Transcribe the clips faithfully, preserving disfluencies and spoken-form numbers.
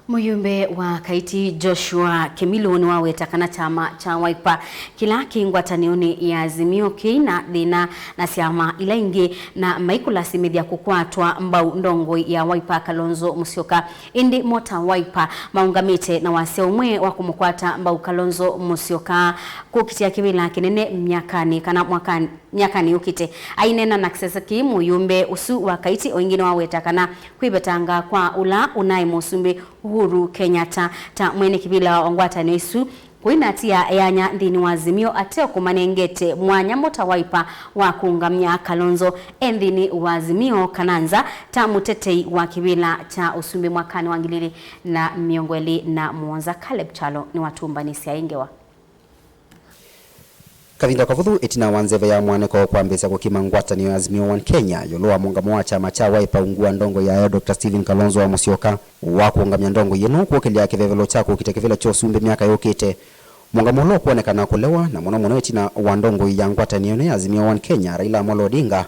Mũyumbe wa Kaiti Joshua Kimilu nĩwaweta kana kyama kya Wiper kĩla kĩ ngwatanĩonĩ ya Azimio kĩi na thĩna na syama ila ingĩ na maikũlasimĩthya kũkwatwa mbau ndongoi ya Wiper Kalonzo Musyoka. Ĩndĩ mo ta Wiper maũngamĩte na wasya ũmwe wa kũmũkwata mbau Kalonzo Musyoka kũkitĩa kĩvĩla kĩnene myakanĩ kana mwakanĩ myakanĩ yũkĩte. Aineena na kĩsese kĩĩ, mũyũmbe ũsu wa Kaiti o ĩngĩ nĩwaweta kana kwĩvetanga kwa ũla ũnaĩ mũsumbĩ Uhuru Kenyatta ta mwene kĩvĩla wa ngwatanĩo ĩsu kũinatia eany'a nthĩnĩ wa Azimio ateo kũmanengete mwanya mo ta Wiper wa kũũngamya Kalonzo e nthĩnĩ wa Azimio kana nza ta mũtetei wa kĩvĩla kya ũsumbĩ mwakanĩ wa ngili ilĩ na mĩongo ĩlĩ na mũonza. Caleb Kyalo nĩwatũmbanĩsya ĩ ngewa. Kavinda kavũthũ ĩtina wa nzeve ya mwanĩko kwambĩĩsya kũkima ngwatanĩo ya Azimio One Kenya ĩũlũ wa mũngamo wa kyama kya Wiper ungu wa ndongoi yayo Doctor Stephen Kalonzo wa Musyoka wa kũũngamya ndongoi ĩno kũkĩlya kĩvevelo kya kũkita kĩvĩla kya ũsumbĩ myaka yũkĩte, mũngamo ũla ũkwonekana kũlewa, na mũno mũno ĩtina wa ndongoi ya ngwatanĩo ĩno ya Azimio One Kenya, Raila Amolo Odinga,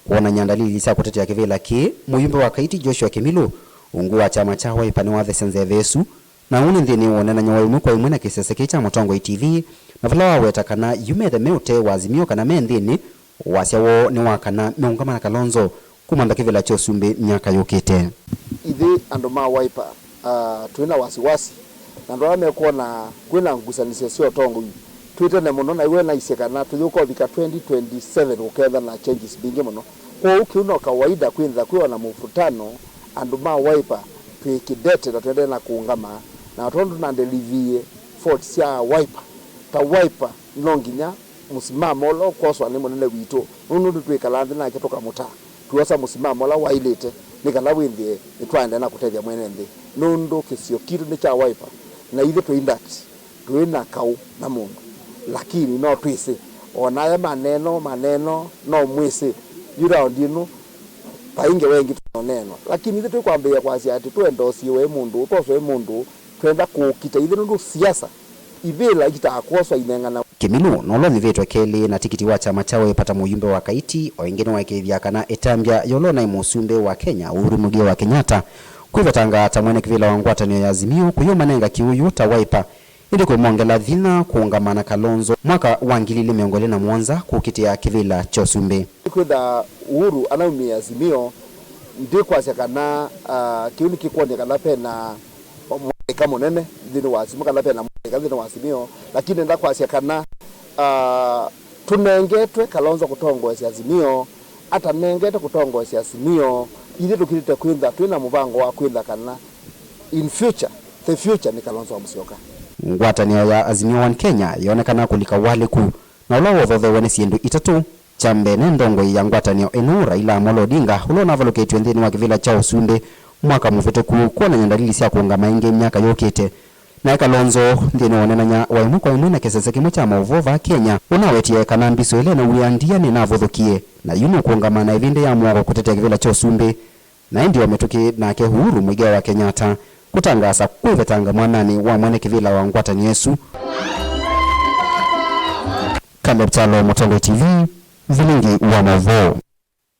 kwonany'a ndalili sya kũtetea kĩvĩla kĩĩ. Mũyumbe wa Kaiti Joshua Kimilu ungu wa kyama kya Wiper nĩwathesya nzeve ĩsu, na ũu nĩ nthĩnĩ wa ũneenany'a wa ĩmwe kwa ĩmwe na kĩsese kĩĩ kya Mũtongoi T V, na vala waweta kana yu methe me ũtee wa Azimio kana me nthĩnĩ, wasya woo nĩ wa kana meũngama na Kalonzo kũmantha kĩvĩla kya ũsumbĩ myaka yũkĩte. Ithyĩ andũ ma Wiper, ah, twĩ na wasiwasi, na andũ ala mekwona kwĩ na ngusanĩsyo sya ũtongoi twĩ tene mũno, na iwe naisye kana tũyũka ũvika twenty twenty-seven ũketha na changes mbingĩ mũno. Kwoou kĩu no kawaida kwĩthĩwa kwĩ o na mũvutano andũ ma Wiper twĩ kĩdete na tũendee na kũũngama, na tondũ tũnandĩlivie vote sya Wiper, ta Wiper no nginya mũsimamo ũla ũkwoswa nĩ mũnene witũ, nũndũ nĩtwĩkalaa nthĩ nake tũkamũtaa, twosa mũsimamo ũla waĩlĩte, nĩ kana wĩthĩe nĩtwaendeea na kũtethya mwene nthĩ, nũndũ kĩsio kitũ nĩ kya Wiper, na ithyĩ twĩ induct. Twĩ na kaũ na mũndũ, lakini no twĩsĩ, o na aya maneno, maneno, no mwĩsĩ, yu raundi ĩno, vai ngewa ĩngĩ tũnoneenwa. Lakini ithyĩ twĩkwambĩĩa kwasya atĩ tũendosiwe ĩ mũndũ ũũ, twoswe ĩ mũndũ ũũ, twenda kũũkita ithyĩ nũndũ siasa, ivĩla ikitaa kwoswa ineng'ana. Kimilu nũla ũnyuvĩtwe kelĩ na tikiti wa kyama kya Wiper ta mũyumbe wa Kaiti, o ĩngĩ nĩwaĩkĩĩthya kana ĩtambya ya ũla ũnaĩ mũsumbĩ wa Kenya, Uhuru Muigai wa Kenyatta, kwĩvetanga ta mwene kĩvĩla wa ngwatanĩo ya Azimio kũyũmanenga kĩwĩu ta Wiper, ĩndĩ kũimongela vinya kũũngama na Kalonzo mwaka wa ngili ilĩ mĩongo ĩlĩ na mũonza kũkitĩa kĩvĩla kya ũsumbĩ. Kwĩtha Uhuru anaumie Azimio, ndikwasya kana, ah, kĩu nĩkĩkwony'a kana vena mũlaĩka mũnene nthĩnĩ wa Azimio, kana vena mũlaĩka nthĩnĩ wa Azimio, lakini nenda kwasya kana, ah, tũnengetwe Kalonzo kũtongoesya Azimio, atanengete kũtongoesya Azimio, ithyĩ tũkilĩte kwĩtha twĩ na mũvango wa kwĩtha kana in future, the future nĩ Kalonzo wa Musyoka. Ngwatanĩo ya Azimio One Kenya yonekana kũlika walĩku, na ũla wothothewe nĩ syĩndũ itatũ. Kya mbee, nĩ ndongoi ya ngwatanĩo ĩno, Raila Amolo Odinga, ũla ũnavalũkĩtw'e nthĩnĩ wa kĩvĩla kya ũsumbĩ mwaka mũvĩtũku, kwonany'a ndalili sya kũũngama ĩngĩ myaka yũkĩte. Nae Kalonzo, nthĩnĩ wa ũneenany'a wa ĩmwe kwa ĩmwe na kĩsese kĩmwe kya maũvoo vaa Kenya, ũnawetie kana mbisũ ĩla ĩnauĩa ndia nĩnavũthũkie, na yu nũkũũngama na ĩvĩndĩ ya mwoko kũtetea kĩvĩla kya ũsumbĩ. Na ĩndĩ o mĩtũkĩ nake Uhuru Muigai wa Kenyatta kũtangaasa kwĩvetanga mwananĩ wa mwene kĩvĩla wa ngwatanĩo ĩsu. Caleb Kyalo, Mũtongoi T V, vilingi wa maũvoo.